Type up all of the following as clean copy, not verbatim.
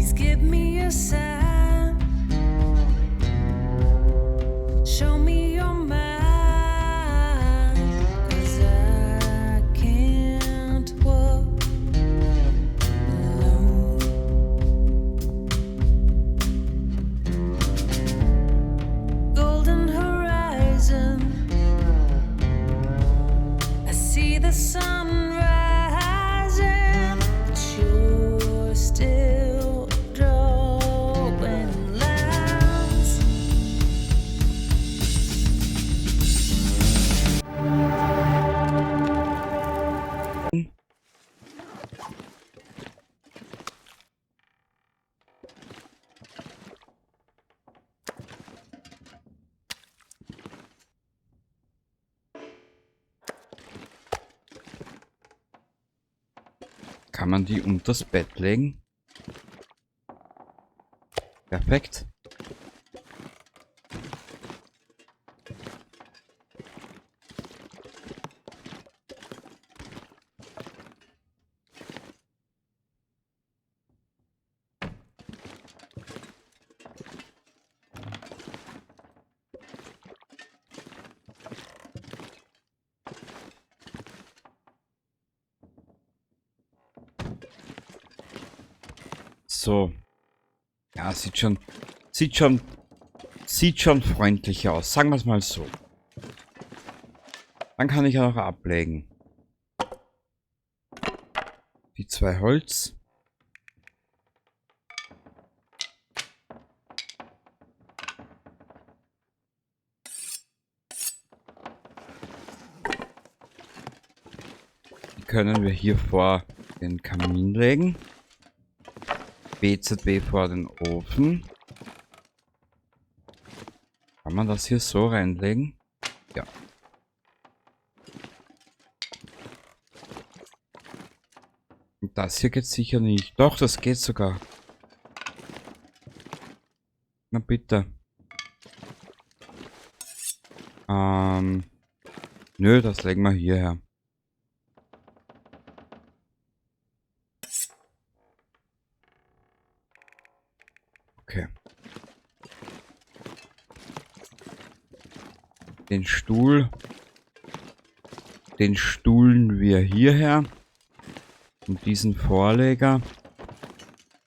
Please give me a sign. Show me your mind. 'Cause I can't walk alone. Golden horizon. I see the sun rising, but you're still drawing lines. Kann man die unters Bett legen? Perfekt. So. Ja, sieht schon freundlich aus. Sagen wir's mal so. Dann kann ich ja noch ablegen. Die 2 Holz. Die können wir hier vor den Kamin legen. BZW vor den Ofen. Kann man das hier so reinlegen? Ja. Und das hier geht sicher nicht. Doch, das geht sogar. Na bitte. Nö, das legen wir hierher. Okay. Den Stuhl. Den stuhlen wir hierher. Und diesen Vorleger.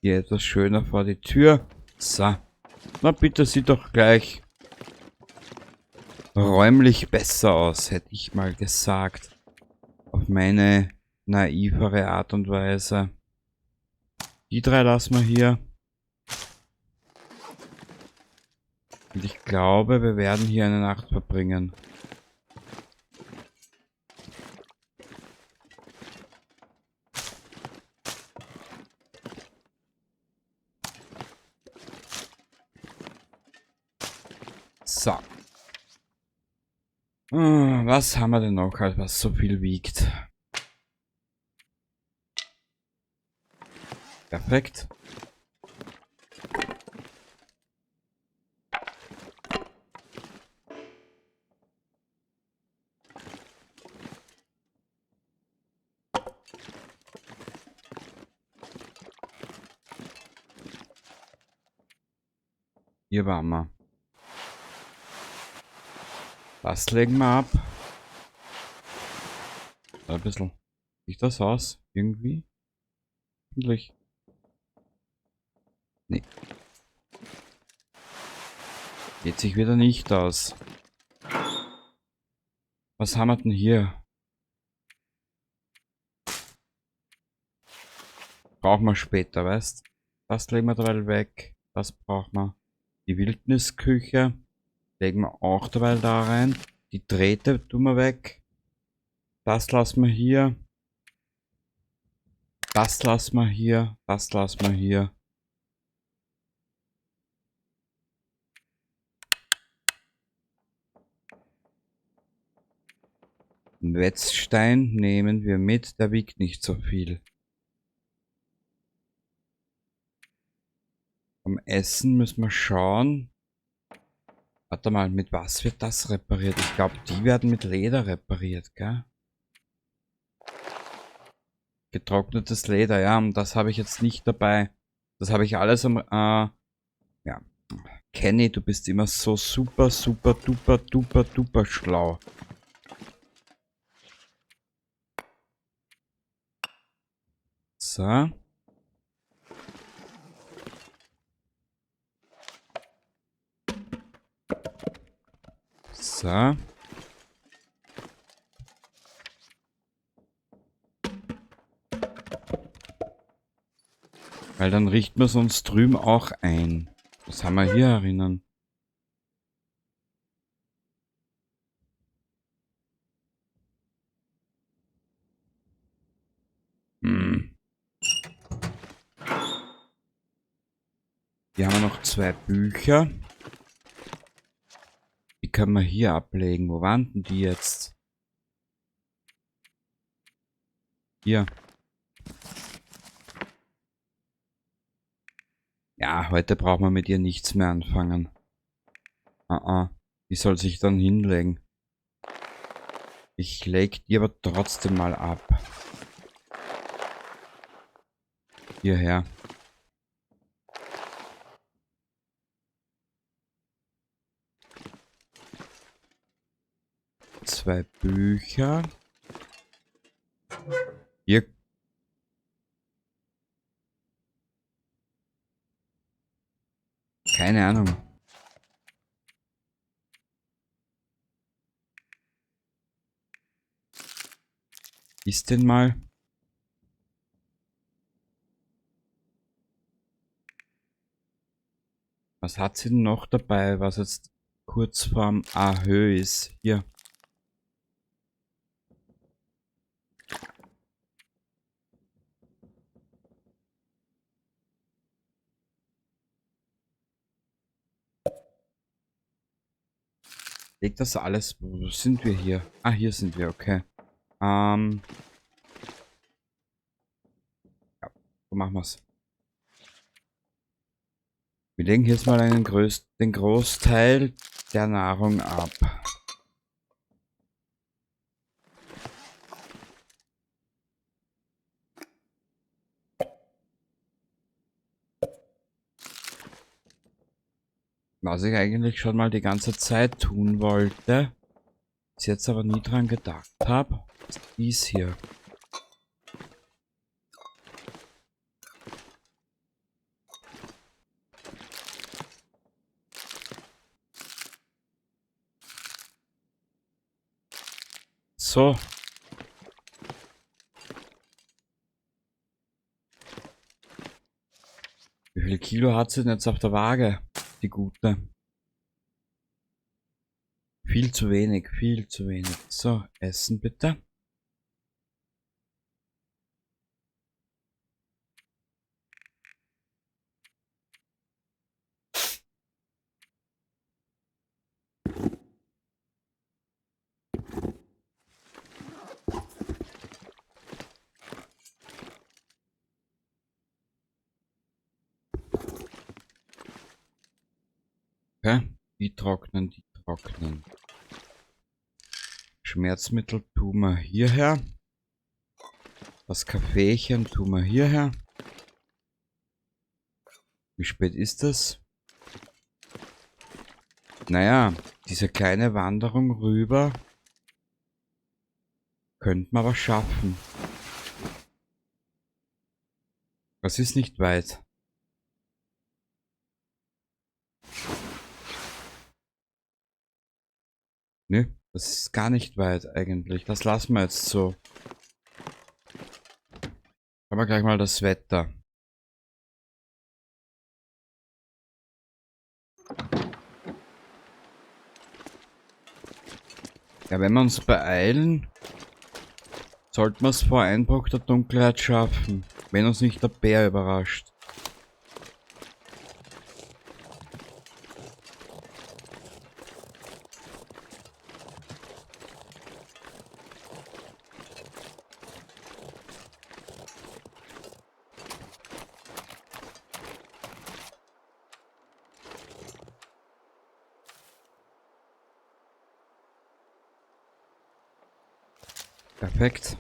Hier etwas schöner vor die Tür. So. Na bitte, sieht doch gleich räumlich besser aus, hätte ich mal gesagt. Auf meine naivere Art und Weise. Die 3 lassen wir hier. Und ich glaube, wir werden hier eine Nacht verbringen. So. Was haben wir denn noch, was so viel wiegt? Perfekt. Hier waren wir. Das legen wir ab. Ein bisschen. Sieht das aus? Irgendwie? Hoffentlich. Nee. Geht sich wieder nicht aus. Was haben wir denn hier? Brauchen wir später, weißt? Das legen wir derweil weg. Das brauchen wir. Die Wildnisküche legen wir auch derweil da rein. Die Drähte tun wir weg. Das lassen wir hier. Das lassen wir hier. Das lassen wir hier. Den Wetzstein nehmen wir mit, der wiegt nicht so viel. Am Essen müssen wir schauen. Warte mal, mit was wird das repariert? Ich glaub, die werden mit Leder repariert, gell? Getrocknetes Leder, ja, und das habe ich jetzt nicht dabei. Das habe ich alles am... ja. Kenny, du bist immer so super, super, duper, duper, duper schlau. So. So. Weil dann richten wir es uns drüben auch ein. Was haben wir hier erinnern? Hm. Hier haben wir noch 2 Bücher. Die können wir hier ablegen. Wo waren denn die jetzt? Hier. Ja, heute brauchen wir mit ihr nichts mehr anfangen. Ah, ah. Die soll sich dann hinlegen. Ich leg die aber trotzdem mal ab. Hierher. 2 Bücher. Hier. Keine Ahnung. Ist denn mal. Was hat sie denn noch dabei, was jetzt kurz vorm Ahö ist? Hier. Legt das alles. Wo sind wir hier? Ah, hier sind wir, okay. Ja, so machen wir's. Wir legen hier jetzt mal den Großteil der Nahrung ab. Was ich eigentlich schon mal die ganze Zeit tun wollte, bis jetzt aber nie dran gedacht hab, ist dies hier. So. Wie viel Kilo hat sie denn jetzt auf der Waage? Die gute. Viel zu wenig, viel zu wenig. So, Essen bitte. Okay, die trocknen, die trocknen. Schmerzmittel tun wir hierher. Das Kaffeechen tun wir hierher. Wie spät ist das? Naja, diese kleine Wanderung rüber könnten wir aber schaffen. Das ist nicht weit. Nö, das ist gar nicht weit eigentlich. Das lassen wir jetzt so. Schauen wir gleich mal das Wetter. Ja, wenn wir uns beeilen, sollten wir es vor Einbruch der Dunkelheit schaffen. Wenn uns nicht der Bär überrascht. Perfekt.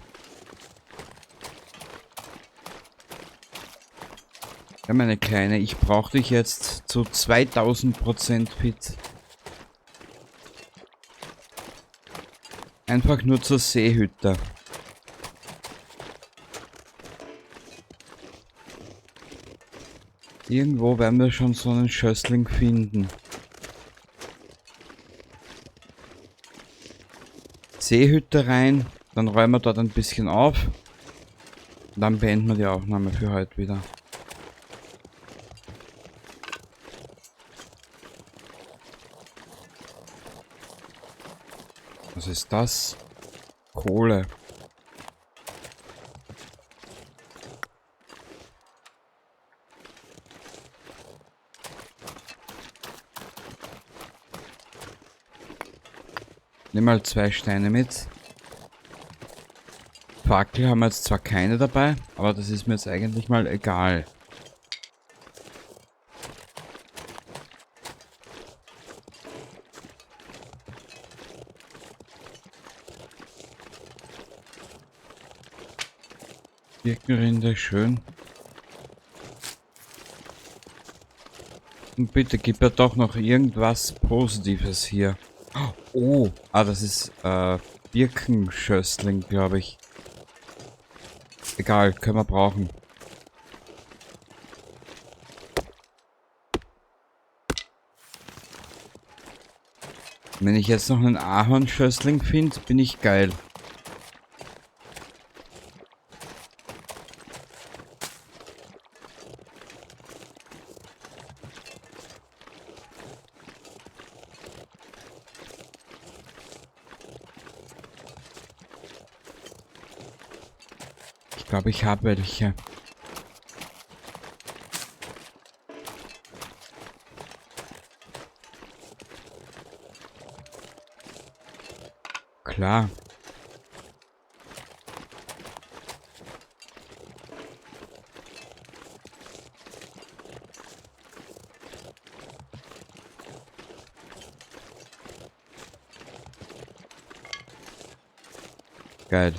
Ja, meine Kleine, ich brauche dich jetzt zu 2000% fit. Einfach nur zur Seehütte. Irgendwo werden wir schon so einen Schössling finden. Seehütte rein, dann räumen wir dort ein bisschen auf. Und dann beenden wir die Aufnahme für heute wieder. Was ist das? Kohle. Nimm mal 2 Steine mit. Fackel haben wir jetzt zwar keine dabei, aber das ist mir jetzt eigentlich mal egal. Birkenrinde, schön. Und bitte gib mir doch noch irgendwas Positives hier. Oh, das ist Birkenschössling, glaub ich. Egal, können wir brauchen. Wenn ich jetzt noch einen Ahornschössling find, bin ich geil. Ich glaube, ich habe welche. Klar. Geil.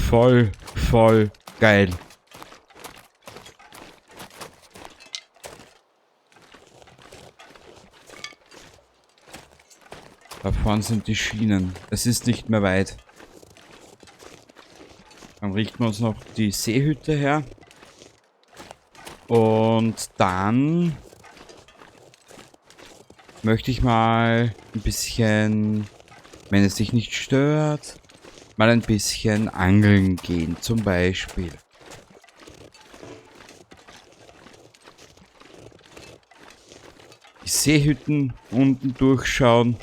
Voll, voll geil. Da vorne sind die Schienen. Es ist nicht mehr weit. Dann richten wir uns noch die Seehütte her. Und dann möchte ich mal ein bisschen, wenn es dich nicht stört, mal ein bisschen angeln gehen, zum Beispiel. Die Seehütten unten durchschauen.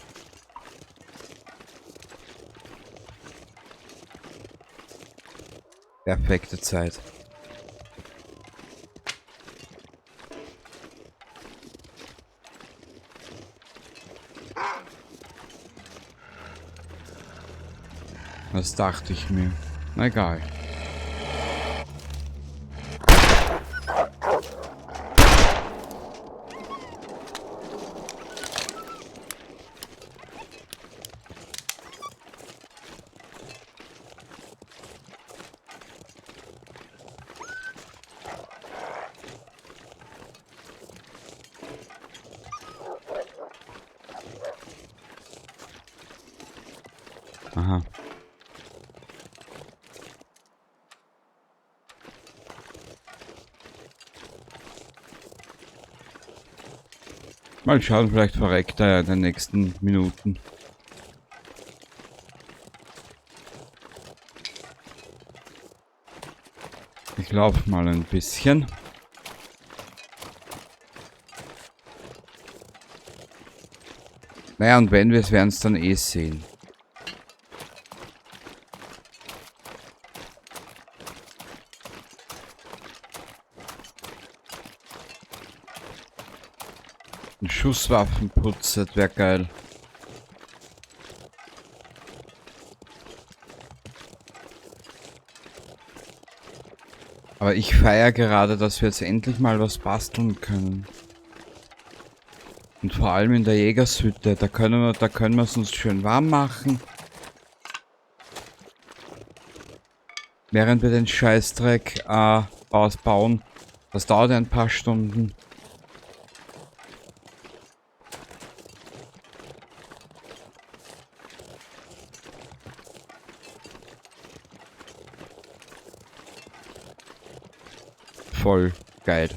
Perfekte Zeit. Das dachte ich mir. Na egal. Aha. Mal schauen, vielleicht verreckt er ja in den nächsten Minuten. Ich lauf mal ein bisschen. Naja, und wenn, wir werden's dann eh sehen. Ein Schusswaffenputz, das wär geil. Aber ich feier gerade, dass wir jetzt endlich mal was basteln können. Und vor allem in der Jägershütte, da können wir es uns schön warm machen. Während wir den Scheißdreck ausbauen. Das dauert ein paar Stunden. Voll geil.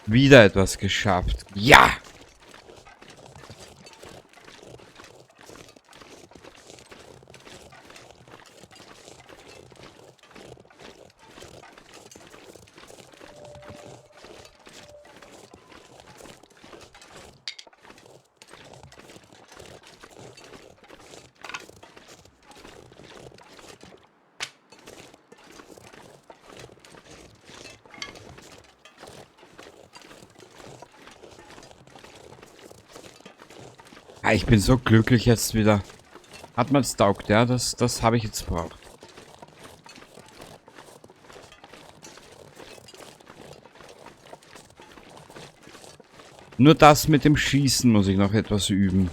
Wieder etwas geschafft. Ja! Ich bin so glücklich jetzt wieder. Hat man's taugt, ja? Das habe ich jetzt gebraucht. Nur das mit dem Schießen muss ich noch etwas üben.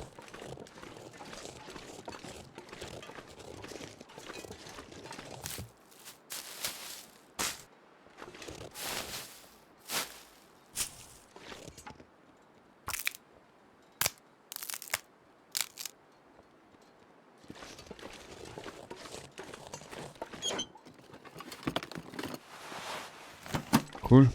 Cool.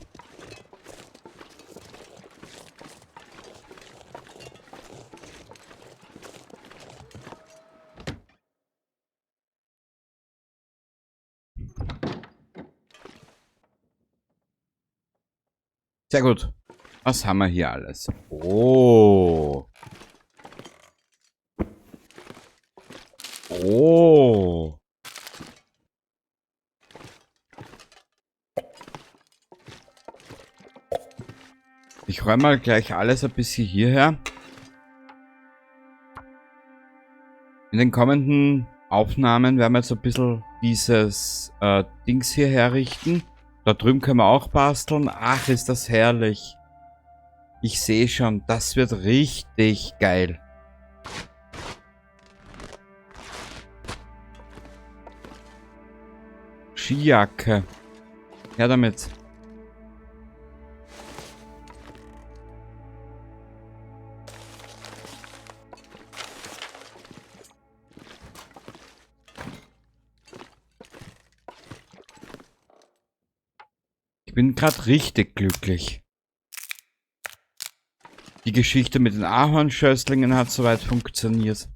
Sehr gut. Was haben wir hier alles? Oh. Oh. Ich räume mal gleich alles ein bisschen hierher. In den kommenden Aufnahmen werden wir jetzt ein bisschen dieses Dings hier herrichten. Da drüben können wir auch basteln. Ach, ist das herrlich. Ich sehe schon, das wird richtig geil. Skijacke. Her damit. Ich bin grad richtig glücklich. Die Geschichte mit den Ahornschößlingen hat soweit funktioniert.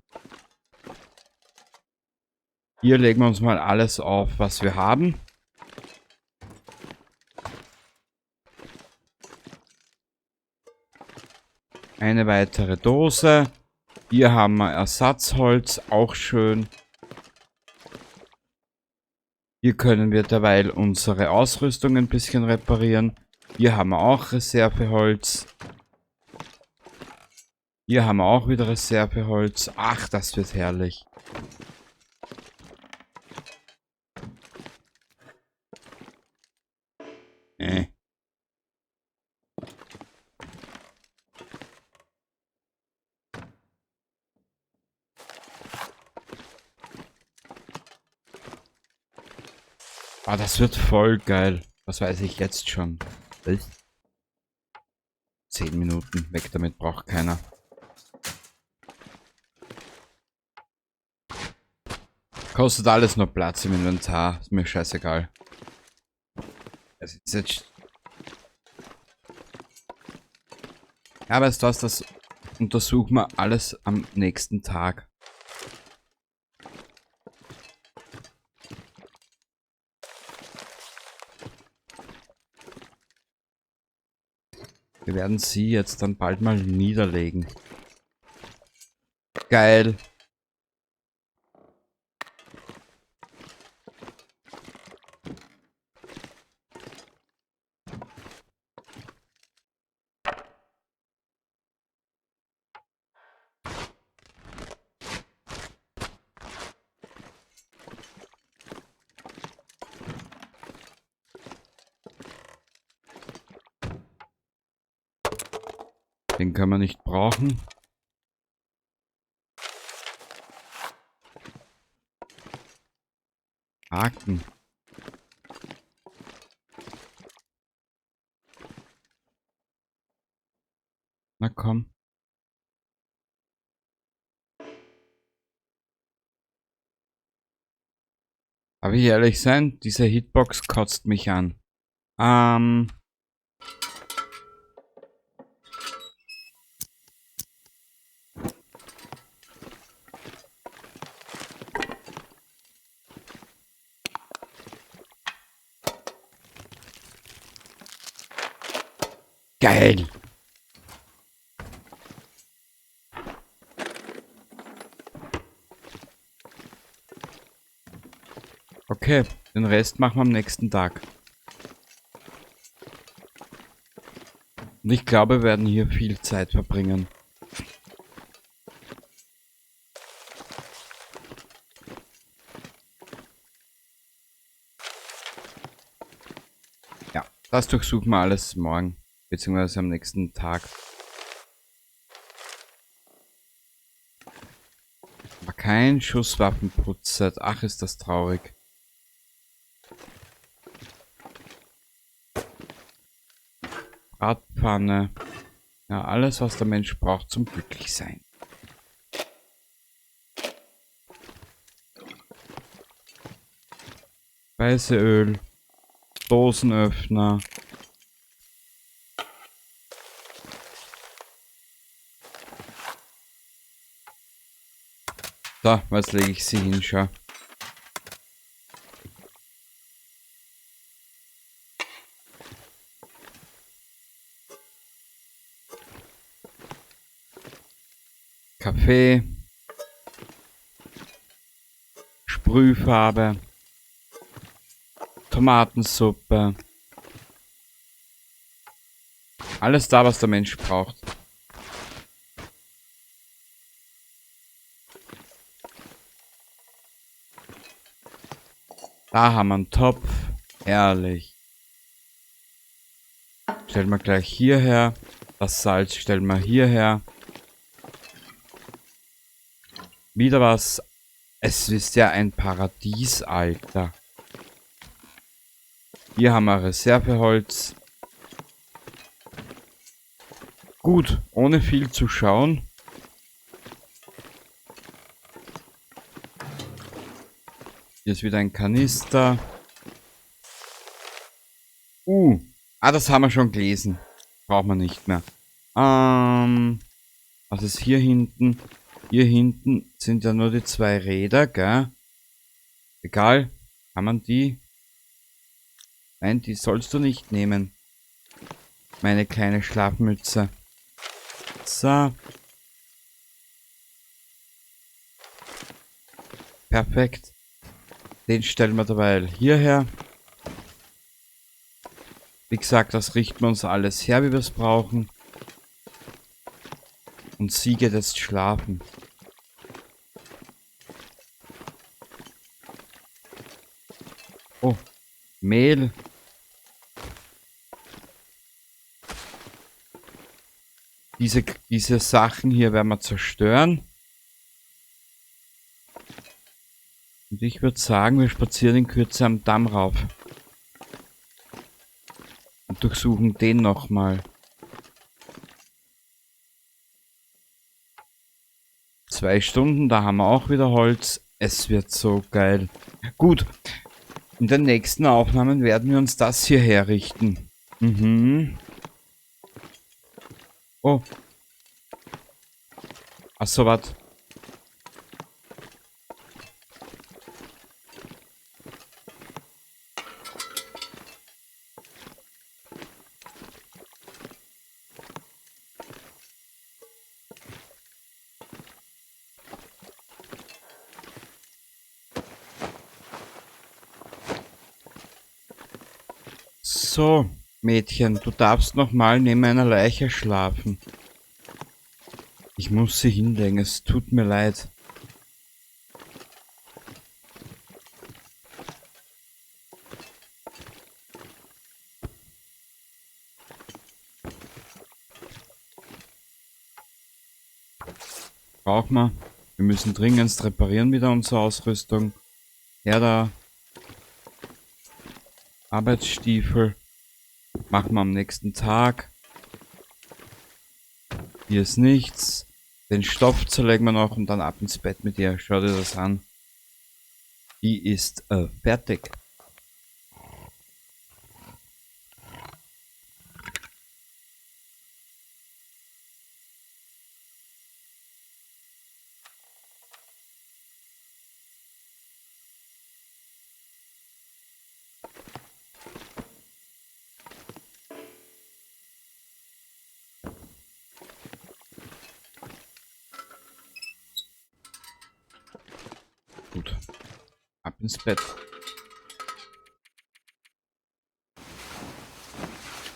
Hier legen wir uns mal alles auf, was wir haben. Eine weitere Dose. Hier haben wir Ersatzholz, auch schön. Hier können wir derweil unsere Ausrüstung ein bisschen reparieren. Hier haben wir auch Reserveholz. Hier haben wir auch wieder Reserveholz. Ach, das wird herrlich. Ah, das wird voll geil. Das weiß ich jetzt schon. Was? 10 Minuten. Weg damit, braucht keiner. Kostet alles nur Platz im Inventar. Ist mir scheißegal. Es ist jetzt... Ja, weißt du was, das untersuchen wir alles am nächsten Tag. Wir werden sie jetzt dann bald mal niederlegen. Geil. Den kann man nicht brauchen. Haken. Na komm. Aber ich ehrlich sein, diese Hitbox kotzt mich an. Geil. Okay, den Rest machen wir am nächsten Tag. Und ich glaube, wir werden hier viel Zeit verbringen. Ja, das durchsuchen wir alles morgen. Beziehungsweise am nächsten Tag. Aber kein Schusswaffenputz-Set. Ach, ist das traurig. Bratpfanne. Ja, alles, was der Mensch braucht zum Glücklichsein. Speiseöl. Dosenöffner. So, was lege ich sie hin, schau. Kaffee. Sprühfarbe. Tomatensuppe. Alles da, was der Mensch braucht. Da haben wir einen Topf. Herrlich. Stellen wir gleich hierher. Das Salz stellen wir hierher. Wieder was. Es ist ja ein Paradies, Alter. Hier haben wir Reserveholz. Gut, ohne viel zu schauen. Hier ist wieder ein Kanister. Ah, das haben wir schon gelesen. Braucht man nicht mehr. Was ist hier hinten? Hier hinten sind ja nur die 2 Räder, gell? Egal. Kann man die? Nein, die sollst du nicht nehmen. Meine kleine Schlafmütze. So. Perfekt. Den stellen wir derweil hierher. Wie gesagt, das richten wir uns alles her, wie wir es brauchen. Und sie geht jetzt schlafen. Oh, Mehl. Diese Sachen hier werden wir zerstören. Und ich würd sagen, wir spazieren in Kürze am Damm rauf. Und durchsuchen den nochmal. 2 Stunden, da haben wir auch wieder Holz. Es wird so geil. Gut. In den nächsten Aufnahmen werden wir uns das hier herrichten. Oh. Achso, warte. So, Mädchen, du darfst nochmal neben einer Leiche schlafen. Ich muss sie hinlegen, es tut mir leid. Brauchen wir. Wir müssen dringendst reparieren wieder unsere Ausrüstung. Her da. Arbeitsstiefel. Machen wir am nächsten Tag. Hier ist nichts. Den Stoff zerlegen wir noch und dann ab ins Bett mit ihr. Schau dir das an. Die ist fertig. Gut. Ab ins Bett.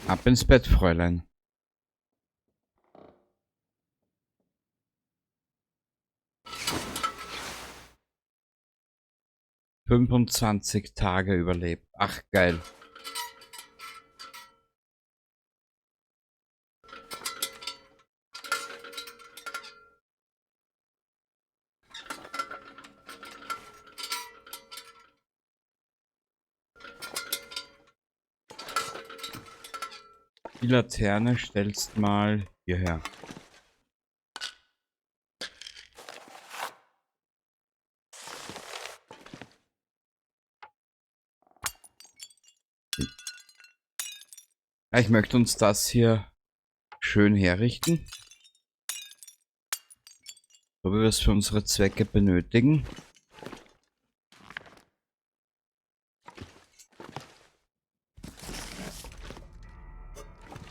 Ab ins Bett, Fräulein. 25 Tage überlebt. Ach, geil. Die Laterne stellst mal hierher. Ja, ich möchte uns das hier schön herrichten. So wie wir es für unsere Zwecke benötigen.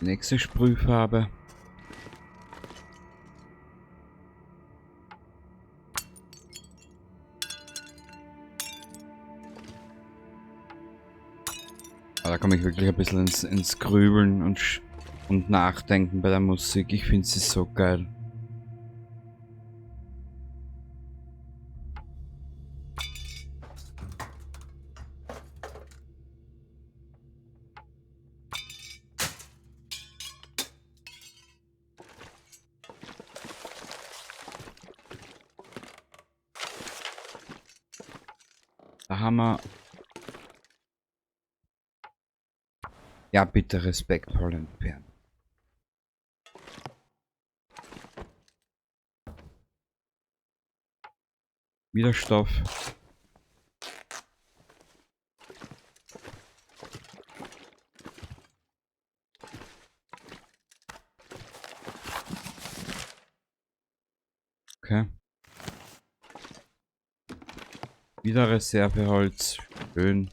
Nächste Sprühfarbe. Ah, da komme ich wirklich ein bisschen ins Grübeln und Nachdenken bei der Musik. Ich finde sie so geil. Da haben wir... Ja, bitte respektvoll entfernen. Wieder Stoff. Okay. Wieder Reserveholz. Schön.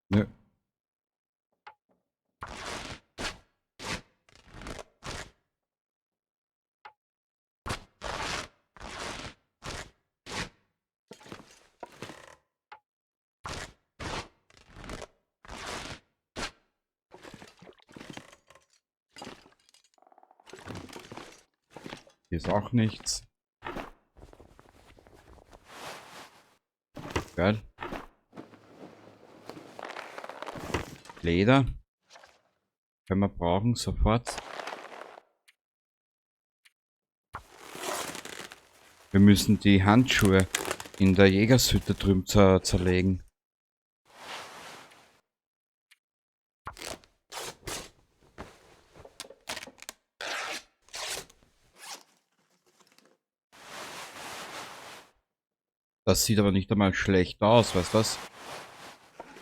Nö. Hier ist auch nichts. Geil. Leder. Können wir brauchen, sofort. Wir müssen die Handschuhe in der Jägershütte drüben zerlegen. Das sieht aber nicht einmal schlecht aus, weißt du was?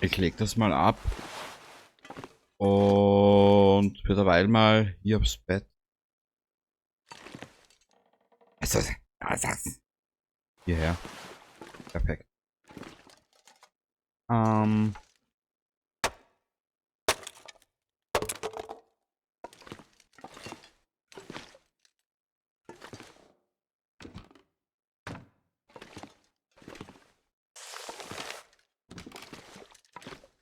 Ich leg das mal ab. Und für derweil mal hier aufs Bett. Was ist das? Was ist das? Hierher. Perfekt.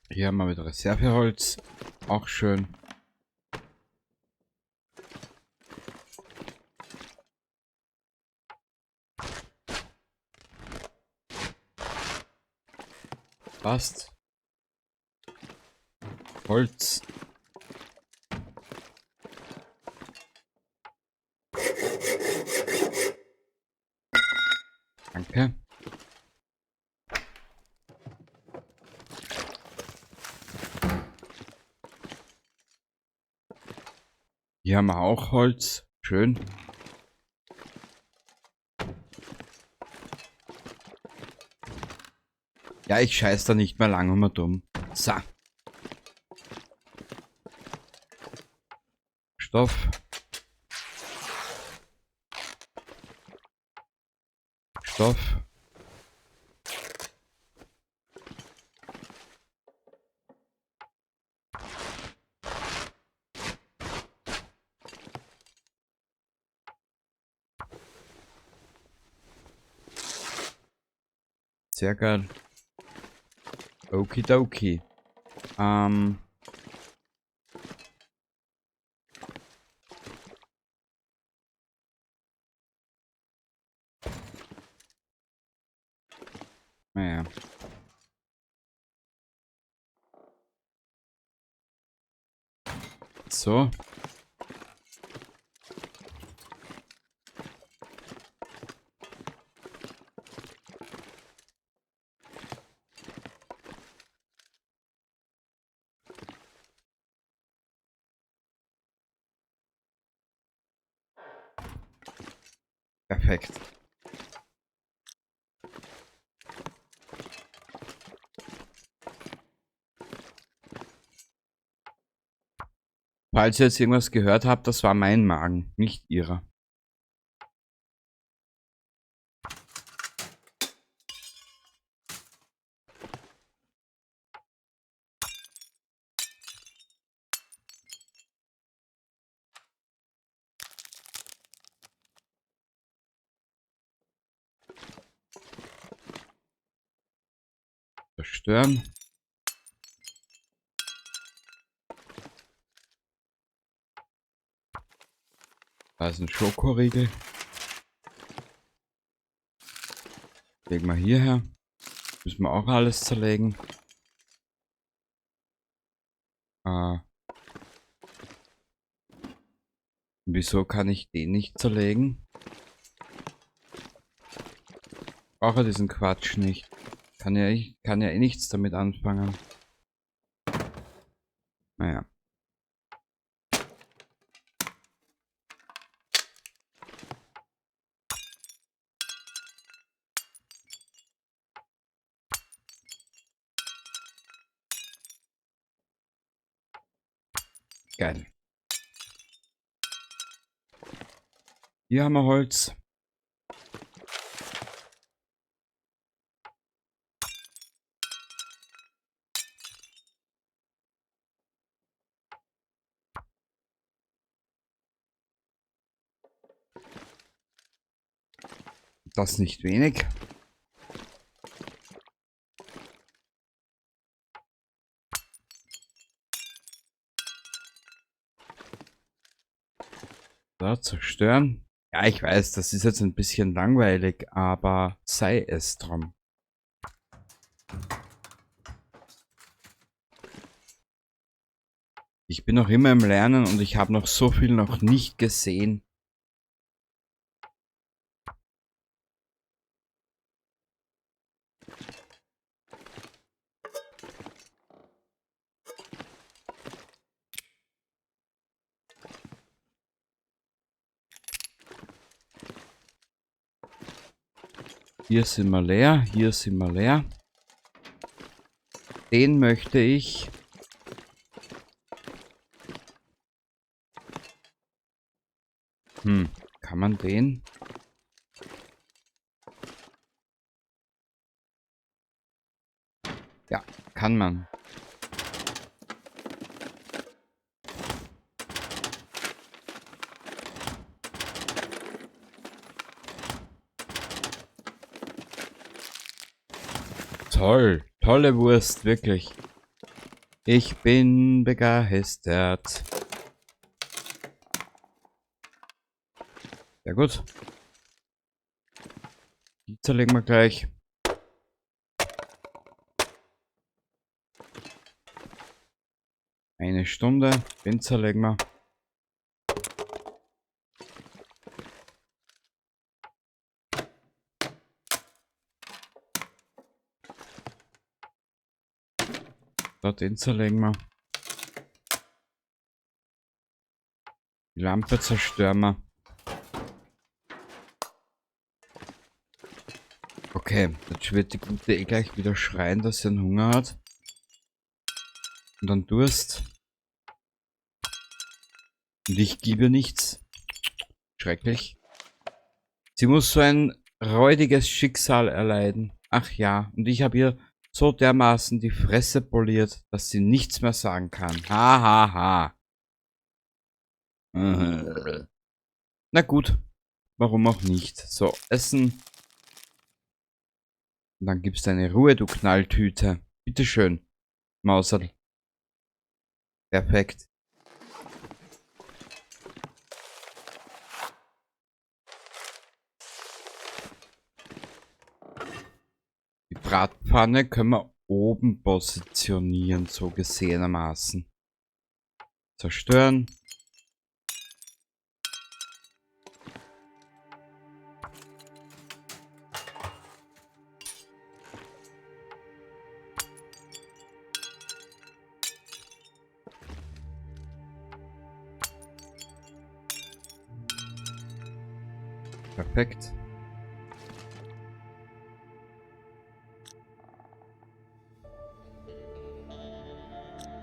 Hier haben wir wieder Reserveholz. Auch schön. Passt. Holz. Danke. Hier haben wir auch Holz. Schön. Ja, ich scheiß da nicht mehr lang und dumm. So. Stoff. Stoff. Sehr geil. Okidoki. Naja. So. Perfekt. Falls ihr jetzt irgendwas gehört habt, das war mein Magen, nicht ihrer. Zerstören. Da ist ein Schokoriegel. Legen wir hierher. Müssen wir auch alles zerlegen. Wieso kann ich den nicht zerlegen? Brauche diesen Quatsch nicht. Kann ja eh nichts damit anfangen. Naja. Geil. Hier haben wir Holz. Das nicht wenig. So, zerstören. Ja, ich weiß, das ist jetzt ein bisschen langweilig, aber sei es drum. Ich bin noch immer im Lernen und ich habe noch so viel noch nicht gesehen. Hier sind wir leer, hier sind wir leer. Den möchte ich. Kann man den? Ja, kann man. Toll, tolle Wurst, wirklich. Ich bin begeistert. Sehr gut. Die zerlegen wir gleich. Eine Stunde. Den zerlegen wir. So, den zerlegen wir. Die Lampe zerstören wir. Okay, jetzt wird die Gute eh gleich wieder schreien, dass sie einen Hunger hat. Und dann Durst. Und ich gebe nichts. Schrecklich. Sie muss so ein räudiges Schicksal erleiden. Ach ja, und ich habe ihr so dermaßen die Fresse poliert, dass sie nichts mehr sagen kann. Ha, ha, ha. Na gut, warum auch nicht. So, essen. Und dann gibst du eine Ruhe, du Knalltüte. Bitteschön, Mauserl. Perfekt. Die Bratpfanne können wir oben positionieren, so gesehenermaßen. Zerstören. Perfekt.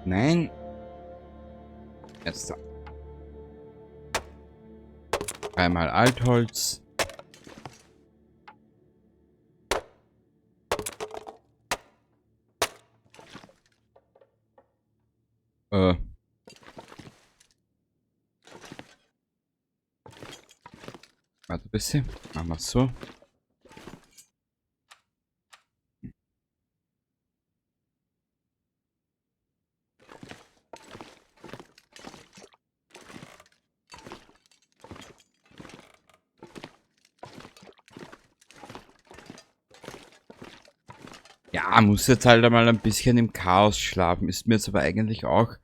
Nein. Jetzt da. Einmal Altholz. Warte ein bisschen. Machen wir es so. Ja, muss jetzt halt einmal ein bisschen im Chaos schlafen. Ist mir jetzt aber eigentlich auch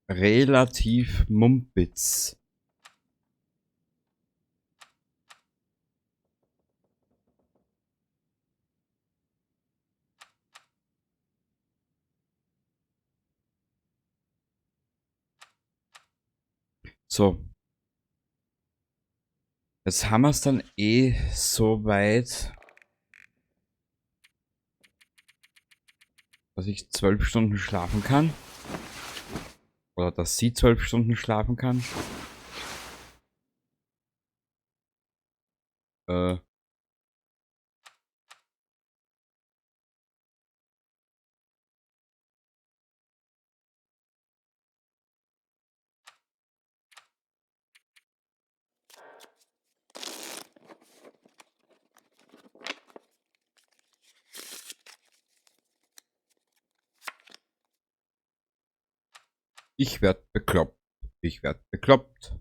relativ mumpitz. So. Jetzt haben wir's dann eh so weit, dass ich 12 Stunden schlafen kann. Oder dass sie 12 Stunden schlafen kann. Ich werd bekloppt. Ich werd bekloppt.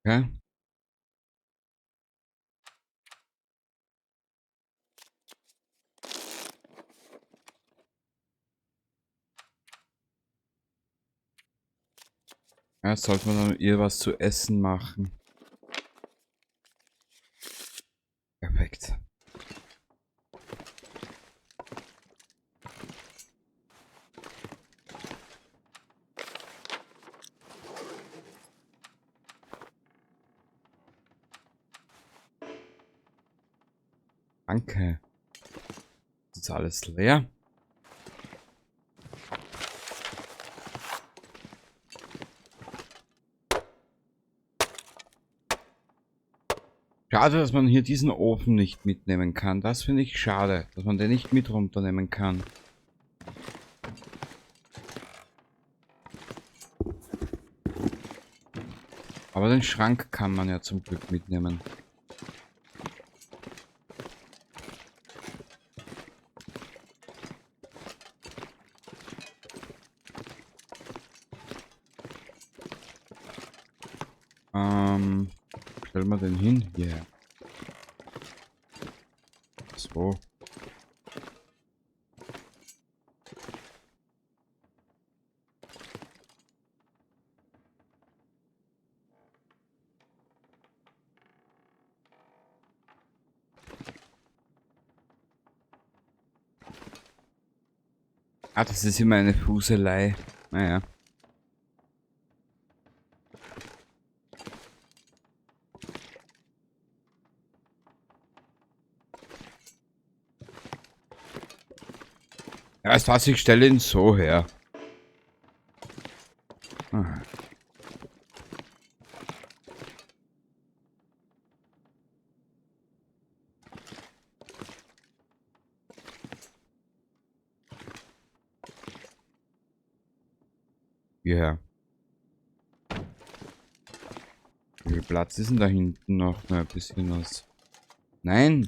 Okay. Ja, sollte man dann ihr was zu essen machen. Perfekt. Danke. Das ist alles leer. Schade, dass man hier diesen Ofen nicht mitnehmen kann. Das finde ich schade, dass man den nicht mit runternehmen kann. Aber den Schrank kann man ja zum Glück mitnehmen. Stellen wir den hin? Hierher. So. Ah, das ist immer eine Fuselei. Naja. Ja, weißt du was, ich stelle ihn so her. Ah. Hierher. Wie viel Platz ist denn da hinten noch? Na, ein bisschen was. Nein!